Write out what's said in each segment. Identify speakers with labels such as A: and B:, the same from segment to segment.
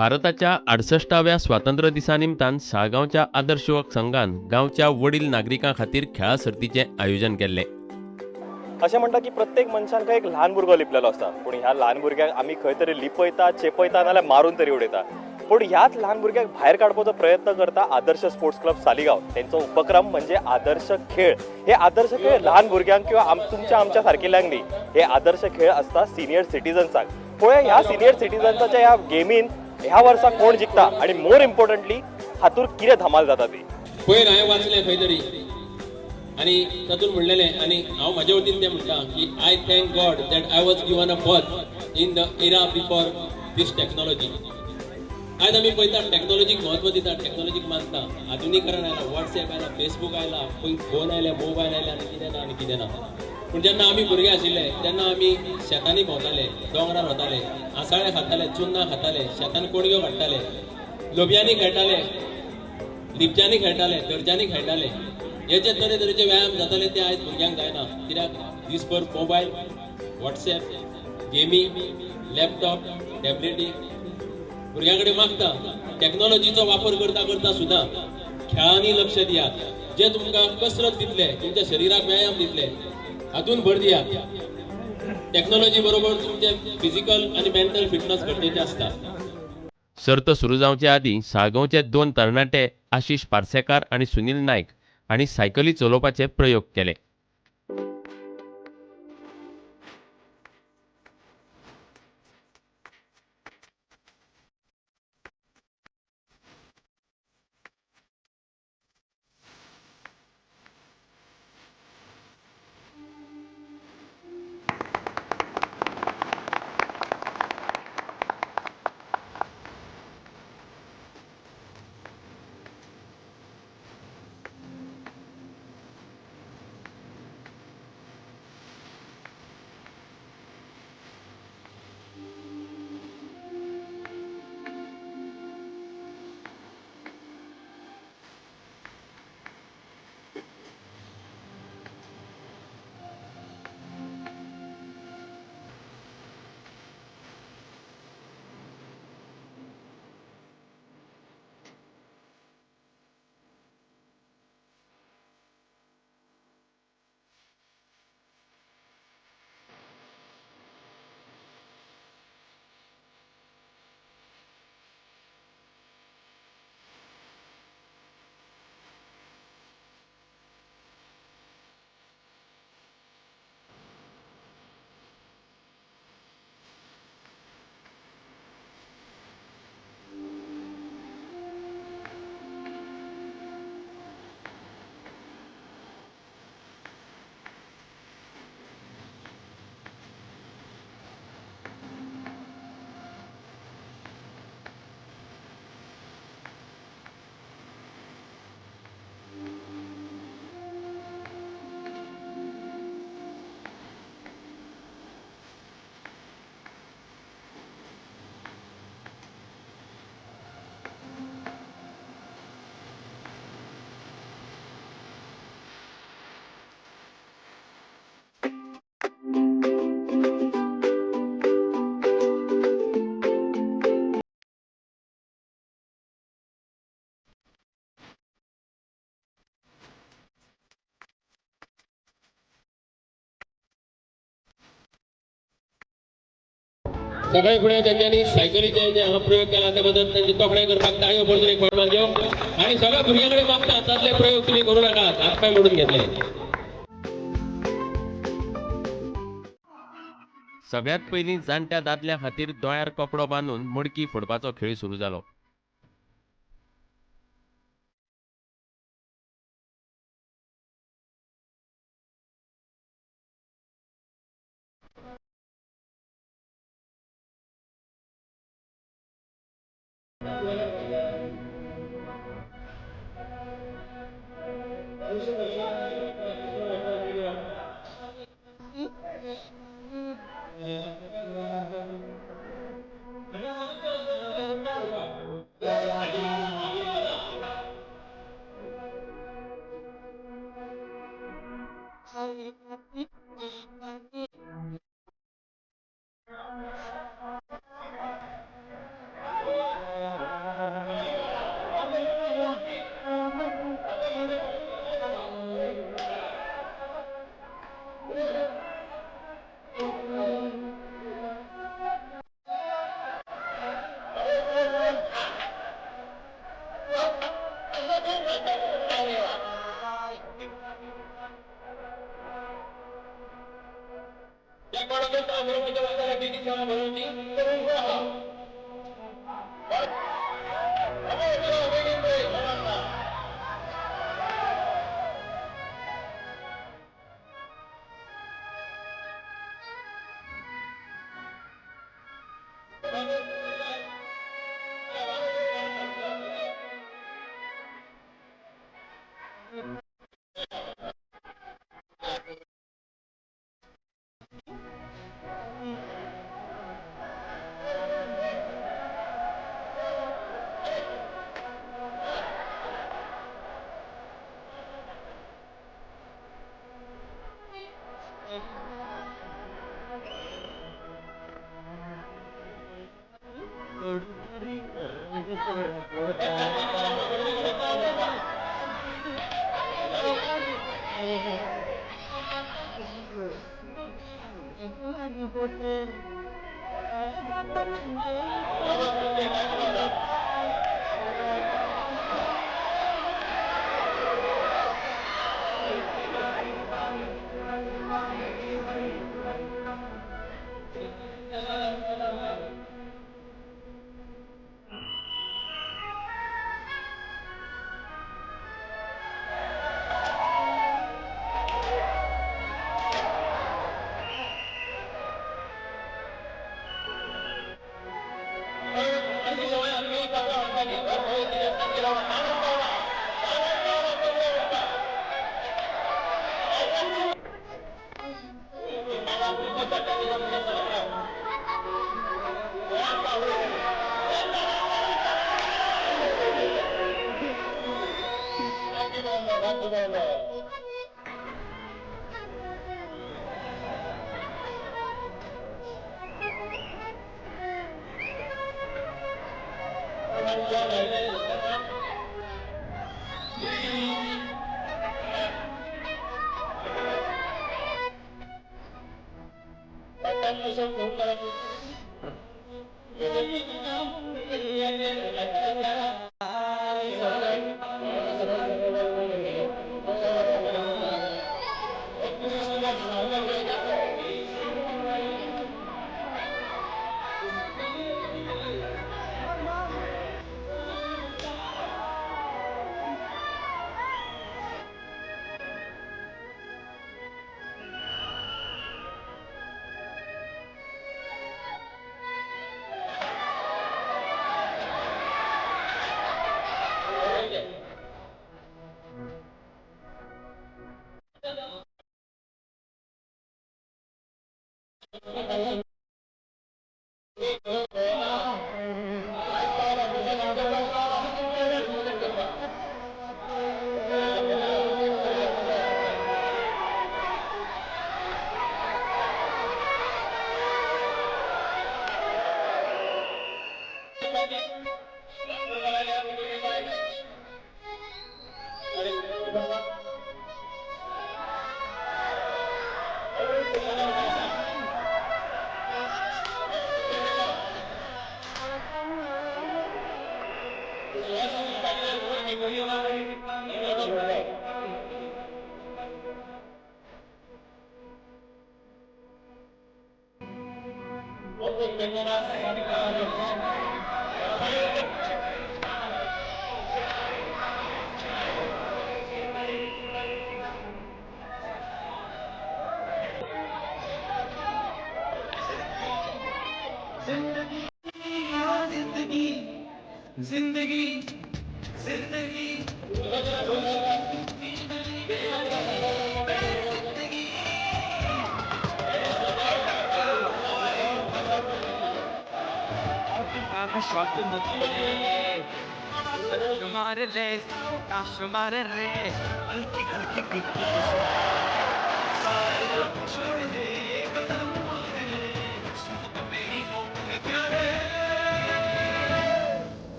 A: भारताच्या 68व्या स्वातंत्र्य दिसा निमतान साळगांवच्या आदर्श युवक संघान गांवच्या वडील नागरिकां खातीर खेळा सर्तीचें आयोजन केल्लें.
B: अशें म्हणटा की प्रत्येक मनशान खंय एक ल्हान भुरगो लिपलेलो आसता, पूण ह्या ल्हान भुरग्याक आमी खंय तरी लिपयता, चेपयता, नाजाल्यार मारून तरी उडयता. पूण ह्याच ल्हान भुरग्याक भायर काडपाचो प्रयत्न करता आदर्श स्पोर्ट्स क्लब सालिगांव. तेंचो उपक्रम म्हणजे आदर्श खेळ. हे आदर्श खेळ ल्हान भुरग्यांक किंवा तुमच्या आमच्या सारकिल्ल्यांक न्ही, हे आदर्श खेळ आसता सिनियर सिटीजन्सांक. पळोवया ह्या सिनियर सिटीजन्साच्या ह्या गेमीन ह्या वर्सा कोण जिखता आनी मोर इम्पॉर्टंटली हातूंत कितें धमाल जाता ती.
C: पयर हांवें वाचलें खंय तरी आनी तातूंत म्हणलेलें, आनी हांव म्हाजे वतीन तें म्हणटा की I thank God that I was given a birth in the era before this technology. आयज आमी पळयता टॅक्नोलॉजीक म्हत्व दिता, टॅक्नोलॉजीक मानता, आधुनिकरण आयलां, वॉट्सएप आयला, फेसबूक आयला, फोन आयले, मोबायल आयले आनी कितें ना आनी कितें ना. पूण जेन्ना आमी भुरगे आशिल्ले तेन्ना आमी शेतांनी भोंवताले, दोंगरार वताले, आसाळे खाताले, चुन्नां खाताले, शेतान कोणग्यो काडटाले, लोबयांनी खेळटाले, लिपच्यांनी खेळटाले, धरच्यांनी खेळटाले. हे जे तरेतरेचे व्यायाम जाताले ते आयज भुरग्यांक जायना. कित्याक दिसभर मोबायल, वॉट्सएप, गेमी, लॅपटॉप, टॅबलेटी भुरग्यां कडेन मागता. टॅक्नोलॉजीचो वापर करता करता सुद्दां खेळांनी लक्ष दियात, जे तुमकां कसरत दितले, तुमच्या शरिराक व्यायाम दितले, हातून भर दियात. टॅक्नोलॉजी बरोबर तुमचे फिजिकल आनी मेंटल फिटनस गरजेचें आसता.
A: सर्त सुरू जावचे आदीं साळगांवचे दोन तरणाटे आशिश पार्सेकार आनी सुनील नायक हांणी सायकली चलोवपाचे प्रयोग केले.
C: सगळे फुडें तेंच्यांनी सायकलीचे जे हांगा प्रयोग केला त्या बद्दल तेंची तोखणाय करपाक ताळयो परतून एक फावट मारच्यो. आनी सगळ्या भुरग्यां कडेन मागता हातांतले प्रयोग तुमी करूं नाकात, हात पांय मोडून घेतले.
A: सगळ्यांत पयलीं जाणट्या दादल्या खातीर दोळ्यार कपडो बांदून मडकी फोडपाचो खेळ सुरू जालो.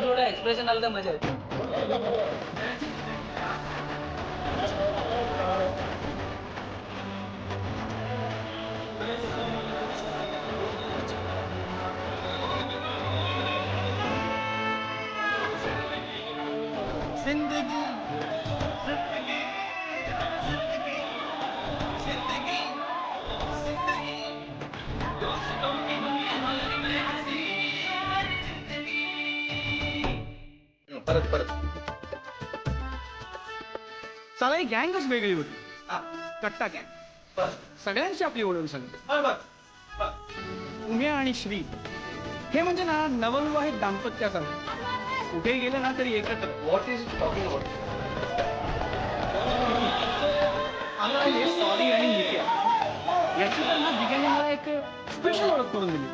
D: थोड़ा एक्सप्रेशन आलं तर मजा येते. जिंदगी जिंदगी जिंदगी जिंदगी जिंदगी दोस्तों की दुनिया में हंसी जिंदगी।
E: परत परत.
F: चला, ही गँगच वेगळी होती, कट्टा गँग. सगळ्यांशी आपली ओळख सांगते. उम्या आणि श्री हे म्हणजे ना नवविवाहित दाम्पत्यासारखं, कुठे गेलं ना तरी एकत्र.
E: What is talking about?
F: Sorry आणि नित्या याची तर ना दिग्याने मला एक स्पेशल ओळख करून दिली.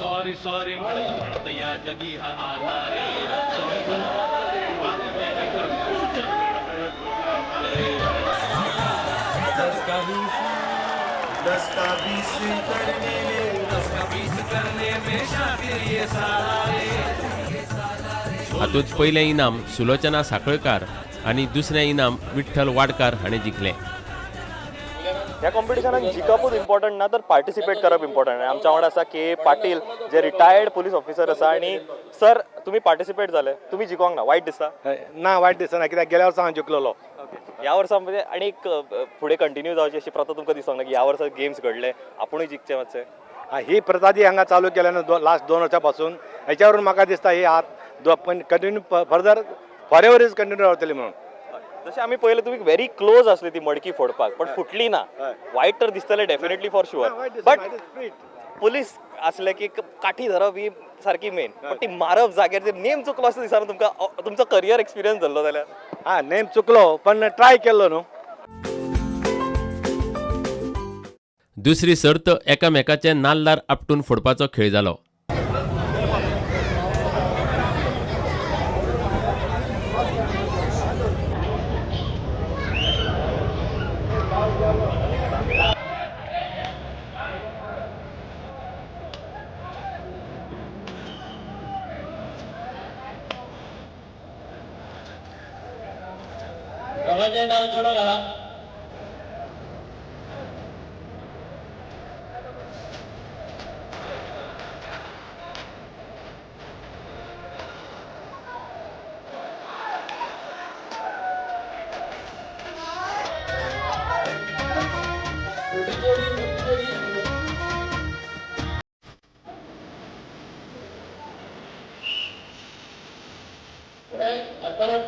C: सॉरी सॉरी म्हणत या जगी हा आला रे.
D: 10 का 20 करने में, 10 का 20 करने में शातिर ये साला रे.
A: हातूंत पयलें इनाम सुलोचना साखळकार आनी दुसरें इनाम विठ्ठल वाडकार हाणें जिखलें.
B: ह्या कॉम्पिटिशनाक जिखपूच इम्पॉर्टंट ना, तर पार्टिसिपेट करप इम्पॉर्टंट. आनी आमच्या वांगडा आसा के पाटील, जे रिटायर्ड पुलीस ऑफिसर आसा. आनी सर, तुमी पार्टिसिपेट जाले, तुमी जिखोंक ना, वायट दिसता?
G: ना, वायट दिसना, कित्याक गेल्या वर्सा हांव जिखलेलो.
B: ह्या वर्सा म्हणजे आनी एक फुडें कंटिन्यू जावची अशी प्रथा तुमकां दिसोंक ना की ह्या वर्सा गेम्स घडले, आपुणूय जिखचे मातशें?
G: ही प्रथा जी हांगा चालू केल्या न्हू लास्ट 2 वर्सां पासून, हेच्यावरून म्हाका दिसता ही आत continue further forever is continue रावतली म्हणून.
B: जशें आमी पळयलें, तुमी व्हेरी क्लोज आसली ती मडकी फोडपाक, पण फुटली ना. वायट तर दिसतलें definitely, for sure, but police असले की काठी धरप ही सारकी मेन, पण ती मारप जाग्यार जर नेम चुकलो असो दिसना तुमकां? तुमचो करियर एक्सपिरियन्स धरलो जाल्यार?
G: हा, नेम चुकलो पण ट्राय केल्लो न्हू.
A: दुसरी सर्त एकामेकाचे नाल्लार आपटून फोडपाचो खेळ जालो.
C: दोगांचे नाव थोडो घाला. परत.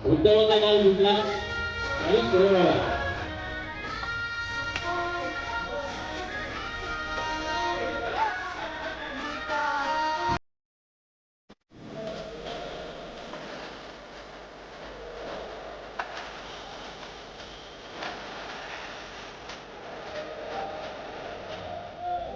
C: उद्धवाचा नाव घेतला आणि सुरू झाला.